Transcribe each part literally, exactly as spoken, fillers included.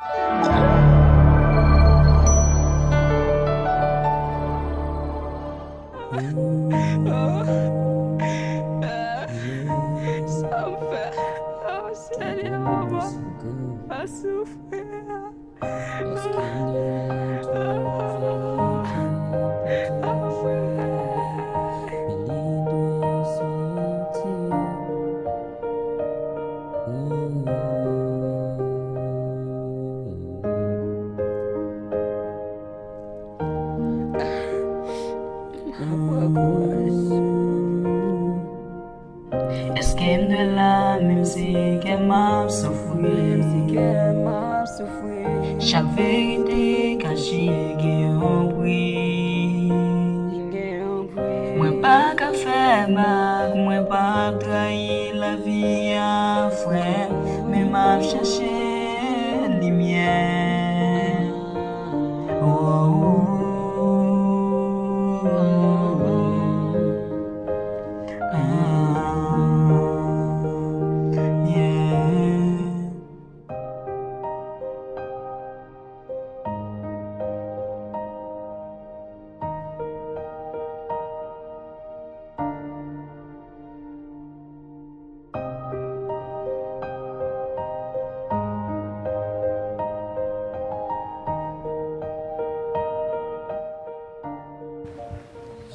Sa m fè? Oh, Senyè, papa, pa soufri. Èske m dwe la menm si kè m ap soufri? Chak verite kache gen yon pri. Mwen pa ka fè bak, mwen p ap trayi lavi a, frè, men m ap chache limyè. Oh, oh, oh, oh. Ah, yeah.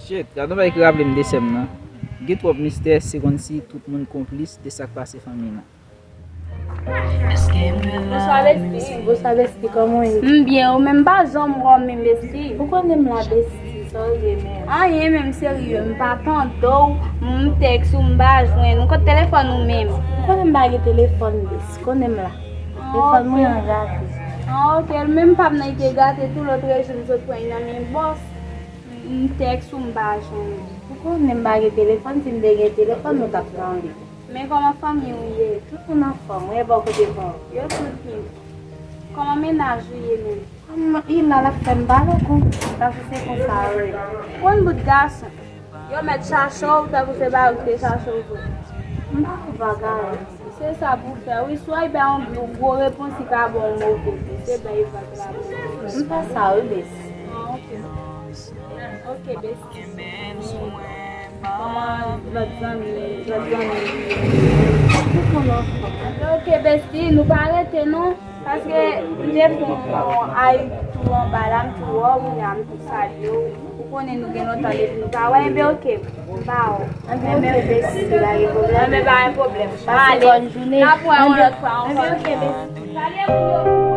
Shit, gade yon bagay ki raple m de sè m nan. Gen twòp mistè, se kòmsi tout moun konplis de sa k pase fanmi nan. Bonswa, besti. Bonswa, besti, kòman w ye? M byen, ou menm, m pa janm wè w menm, besti. Ou konnen m la, besti, sa w ye menm? Anyen menm, serye, m pa tande w, m tèks ou, m pa jwenn ou. Kote telefòn ou menm? Ou konnen m pa gen telefòn, besti, konnen m la. Telefòn mwen an gate. Ah, ok, l menm pa m nan, li te gate tou, lòt jou m sot pran li nan men bòs. M tèks ou, m pa jwenn ou. Ou konnen m pa gen telefòn, si m te gen telefòn, nou t ap tande. Men kòman fanmi w ye? Tout moun anfòm, wi, e bò kote pa w? Yo tout byen. Kòman mennaj ou ye menm? Kòman, i la, l ap fè m pale w kon, ta sou se konsa, wi. Konn bout gason. Yo mèt chache w, tankou se pa yo ki te chache w vre. M pa wè bagay. Se sa pou fè, wi. Swa li bay yon gwo, gwo repons, li ka ba w yon move. Se bay vag la. M fè sa, wi, besti. Ah, ok. Ok, besti. Kòman lòt zanmi, lòt zanmi? Tout moun anfòm. Ok, besti, nou pa rete, non. Paske m te fè yon ay tou anba la, m tou wè w, kounye a m tou salye w. Ou konnen nou gen lontan depi nou pa wè, enben ok, m ba w. Enben ok, besti, pa gen pwoblèm. Enben pa gen pwoblèm. Pase bòn jounen. N ap wè yon lòt fwa ankò. Enben ok, besti. Salye moun yo pou mwen.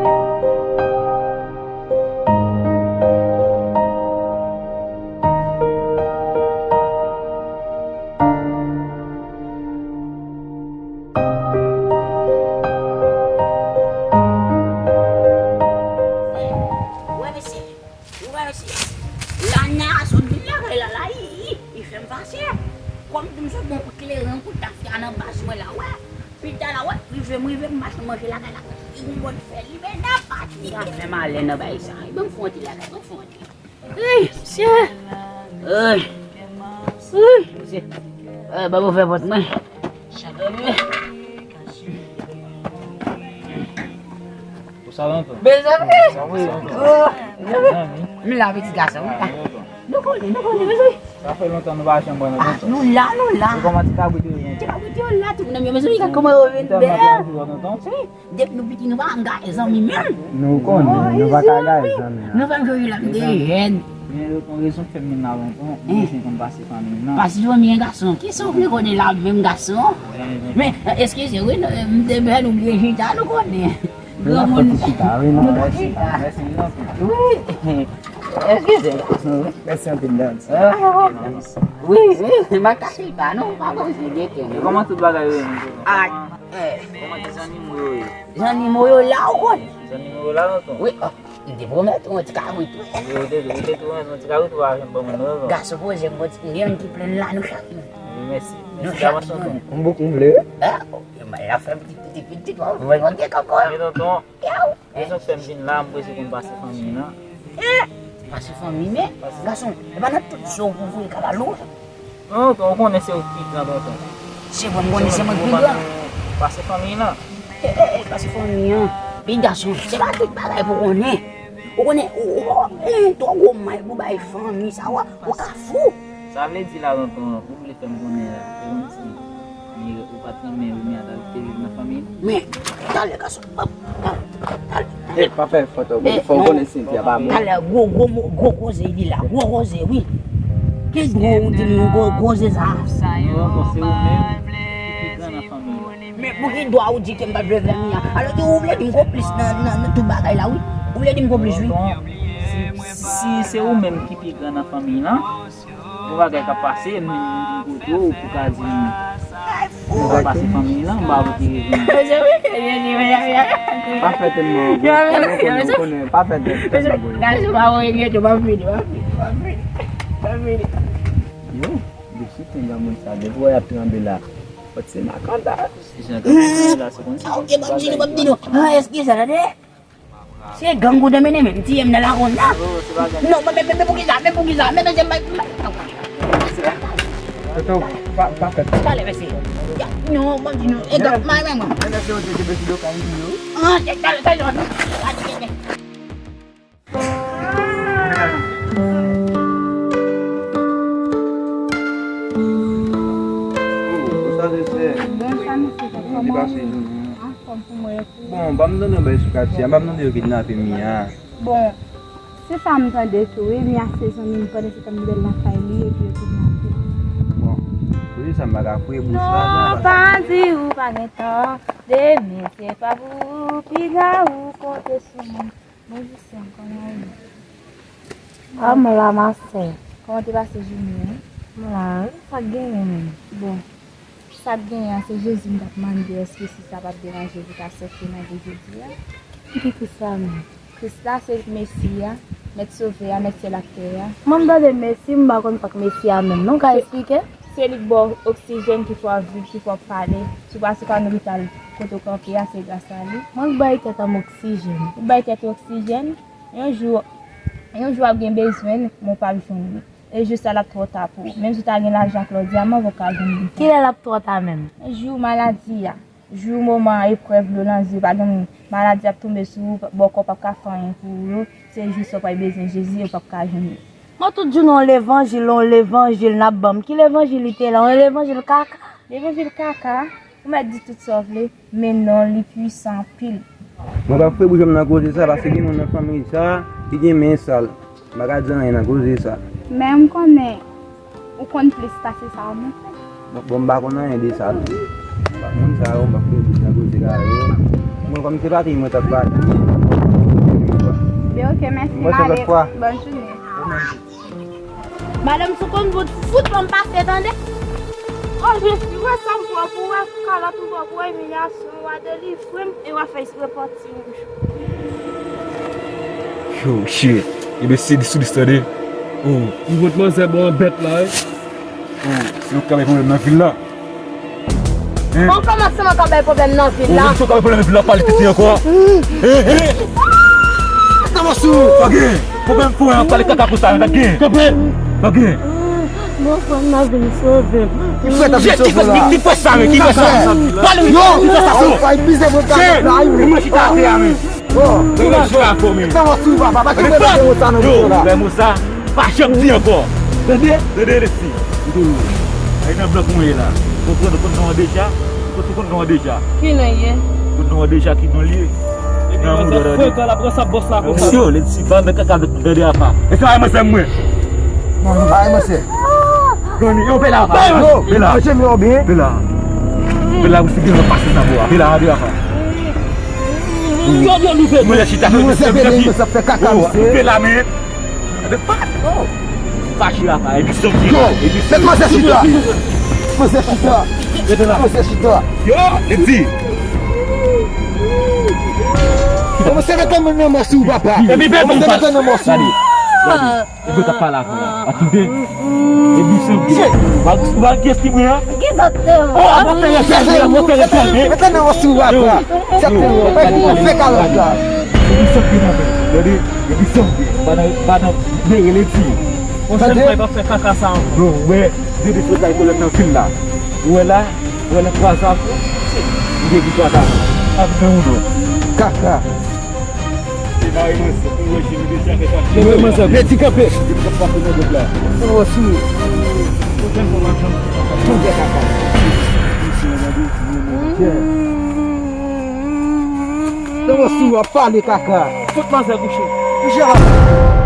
Wè mesye, wè mesye. Lana sot vin lakay la la, i, i, i fè m fache. Kòm di m sot bon kout kleren, kout tafya nan baz mwen la, wè. Pita la, wè, rive m, rive m mache manje lakay la. I gon bòn fè li, men nan pati. Sa fè m alè nan bay sa. Ban m fè yon ti lakay, ban m fè yon ti. Ey, mesye. Ey. Ey, mesye. Ey, ban m ouvè pòt mwen. Chandelier. Pou sa lontan? Mezanmi. Oh, mezanmi. M la, pitit gason, wi. Nou konnen, nou konnen, mezanmi. Sa fè lontan nou pa janm wè nou konsa. Nou la, nou la. E kòman ti kabrit yo ye? Ti kabrit yo la, tout moun yo, mezanmi, gad kòman yo vin bèl. Wi. Depi nou piti, nou pa janm gade zanmi menm. Nou konnen, nou pa ka gade zanmi. Nou fè m jwe la, m te jèn. Men yon rezon k fè m vin la lontan, m bezwen konn pase fanmi m nan. Pase fanmi an, gason. Kisa w vle konnen la menm, gason? Men, eskize, wi, m te bèl, nou byen chita, nou konnen. Granmoun. Mèsi, mèsi, mèsi. Wi. Eskize, gason, wi. Mèsi anpil, Dad. Wi, wi, m pa ka chita, non, pa poze de kè, non. Kòman tout bagay yo ye menm? Kòman ti zannimo yo ye? Zannimo yo la, ou konnen. Zannimo yo la lontan? Wi, oh, m te pwomèt ou yon ti kabrit. Wi, ou te, ou te pwomèt yon ti kabrit, ou pa janm ban mwen non. Gason poze m, yon ti, yon ti plenn la, nou chak moun. Wi, mèsi. Mèsi davans, tonton. Konbyen ou vle? Ah, oh, la fè m ti, ti, ti, ti, ti, w ap vwè m gen kòkò. Men tonton, rezon k fè m vin la, m bezwen konn pase fanmi nan. Eh! Pase fanmi, men, gason, e pa nan tout zo pou voye kalalou. Non, tonton, ou konnen se ou ki pi gran, tonton. Se vre, m konnen se mwen ki pi gran. Pase fanmi nan. Eh, eh, eh, pase fanmi an. Piga sou, se pa tout bagay pou konnen. Ou konnen, ou, ou, ou, ou twò gwo may pou bay fanmi sa, ou, ou ka fou. Sa vle di la, tonton, ou vle fè m konnen la, se kòmsi, men ou pa t renmen Roumia ta te viv nan fanmi nou? Men, talè gason, talè, talè. Ey, pa fè fòt, fò w konnen Cynthia pa bon. Talè, gwo, gwo, gwo koze li la, gwo koze, wi. Ki gwo ou di m gwo, gwo koze sa? Non, bon, se ou menm ki pi gran nan fanmi an. Men pou ki dwa ou di ke m pa t vle fè Mia? Alò ke ou vle di m konplis nan, nan, nan tout bagay la, wi. Ou vle di m konplis, wi. Bon, si, si se ou menm ki pi gran nan fanmi lan, yon bagay k ap pase, m, m, m kote w pou ka di m, m ka pase fanmi lan, m pa vle ki rezonan. Pa fè tèt mwen gwo, konnen, konnen, pa fè tèt, tèt mwen gwo. Gade, m pa wè, gade, m ap vini, m ap vini, m ap vini, m ap vini. Yo, depi sou tèt moun sa, depi w ap tranble la. Kot se makanda? Ti jan k ap fè la, se konn sa. Ah, ok, m ap di nou, m ap di nou. Ah, eskize, tande. Se gang ou te mennen menm, tiye m nan lakou la. Non, men, men, men, men poukisa, men poukisa, men, men, men, men. Tonton, pa, pa fè sa. Talè, mesye. Ya, non, m ap di nou. E gang, mwen, mwen, mwen. Men, men, se yo te kenbe sou do kay yo. Ah, talè, talè, talè. Bonswa, mesye. Kòman ou ye? Anfòm pou mwen. Bon, pa m tande yon bagay sou katye a, pa m tande yo kidnape Mia. Bon, se sa m tande tou, wi, Mia se zanmi m, pandan se tan m te lakay li, epi yo kidnape l. Bon, pou di sa m pa ka kwè bous la. Non, pa di ou pa gen tò, demen se pa pou ou, piga ou konte sou mwen. Bonjou sè m, kòman ou ye? Ah, m la, ma sè. Kòman te pase jounen an? M la wi, sa k genyen menm? Bon, sa k genyen an, se Jezi m t ap mande, èske si sa p ap deranje w pou ta sèvi nan jou jodi a? Ki Kris la menm? Kris la se Mesi a, Mèt Sovè a, Mèt syèl ak tè a. Mwen m tande Mesi, m pa konn sa k Mesi a menm non, ka eksplike? Se li k ba w oksijèn ki fè w ap viv, ki fè w ap pale. Si w pase pa lopital kote w kanpe a, se gras a li. Mwen k bay tèt an m oksijèn. Ou bay tèt ou oksijèn. Yon jou, yon jou w ap gen bezwen l, men w p ap jwenn li. E jou sa l ap twò ta pou ou. Menm si w ta gen lajan ak lò dyaman, w p ap ka jwenn li. Kilè l ap twò ta menm? Jou maladi a. Jou moman eprèv dlo nan zye, pa gen moun, maladi ap tonbe sou ou, bòkò p ap ka fè anyen pou ou yo, se jou sa w pral bezwen Jezi e w p ap ka jwenn li. Mwen tout jounen yon levanjil, yon levanjil n ap ban m. Ki levanjil li te la? Yon levanjil kaka? Levanjil kaka? Ou mèt di tout sa w vle, men non li pwisan anpil. Mwen p ap fè bouch mwen nan koze sa, paske gen moun nan fanmi sa ki gen men sal. M pa ka di anyen nan koze sa. Men m konnen ou konn plis pase sa w montre. Bon, bon, m pa konn anyen de sa non. Moun sa yo, m pa konn plis nan koze sa yo. Mwen kòm se pati, mwen t ap pati. Men ok, mèsi, m ale. Bòn jounen. Madanm sou konn bout fout ban m pase, tande. Oh, Jezi, wè sa m pran pou wè kalòt ou pran pou wè imilyasyon, w a delivre m e w a fè repòt. Yo, shit. Enben, se li sou lis tande. Oh. Li vòt manzè bò an bèt la, wi. Oh, se nou k ap bay pwoblèm nan vil la. Hein? Bon, kòman se mwen k ap bay pwoblèm nan vil la? Oh, se ou k ap bay pwoblèm nan vil la, pale tete ankò. Hein, hein? Kòman sou? Pa gen. Pwoblèm pou wè an pale kaka konsa, pa gen. Kanpe. Pa gen. Bon, frè m nan vin sove m. Ki frè ta vin sove w la? Ki fè sa, men? Ki fè sa? Pale, wi. Yo! Ki fè sa, so? Ay, bizè mwen ta la, wi. Mwen chita atè a, men. Bon, mwen chita atè a, men. Sa w ap sou papa, pa kite mwen sa nan yo la. Yo, lè mwen sa, pa janm di ankò. Tande? Tande, Lexi. Ay nan blan pou mwen ye la. Ou konn, ou konn non an deja? Ou konn, ou konn non an deja? Ki non ye? Ou konn non an deja, ki non li ye? Nan moun dòdòde. Frekan la pran sa bòs la konsa. Yo, Lexi, pa mèt kaka dòdè apa. E sa, mwen se mwen. Ay, mwen se. Granny, yo, Bela, apa. Yo, Bela. Mwen se mwen, byen. Bela. Bela, ou si gen pase nan bò a. Bela, Bela, apa. Yo, yo, nou fè. Mwen lè chita, mwen se mwen, mwen se fè kaka, mwen se. Bela, men. Gade pa, oh. Fache la pa, epi sòti. Yo, epi sòti. Mèt manzè chita. Manzè chita. Rete la. Manzè chita. Yo, epi. Kòmanse mete men nan mò sou ou, papa. Epi bebe. Kòmanse mete nan mò sou ou. Gade, gade. Epi w t ap pale avè a. A tande. Epi sòti. Ou pa, ou pa ki espri mwen an? Egzakteman. Oh, a mwen fè rèv, a mwen fè rèv. Mete nan mò sou ou, papa. Sa te ou, pa pou fè kalòt la. Epi sòti nan men. Gade, epi sòti. Pa nan, pa nan, bere leti. Pwochèn fwa, e pa fè kaka sa ankò. Yo, wè, de de sot la, e kolèg nan vil la. Ou wè la, ou wè nan twa zafè. M gen ki twa zafè. Ap gen ou non. Kaka. Se mari manzè, pou wè si nou deja fè sa. Mwen manzè, bedi kanpe. Yo pap pase nan dòt la. Ou wè sou. Pwochèn fwa m ap janm. Manzè kaka. Ou wè sou ap pale kaka. Kot manzè kouche? Kouche la.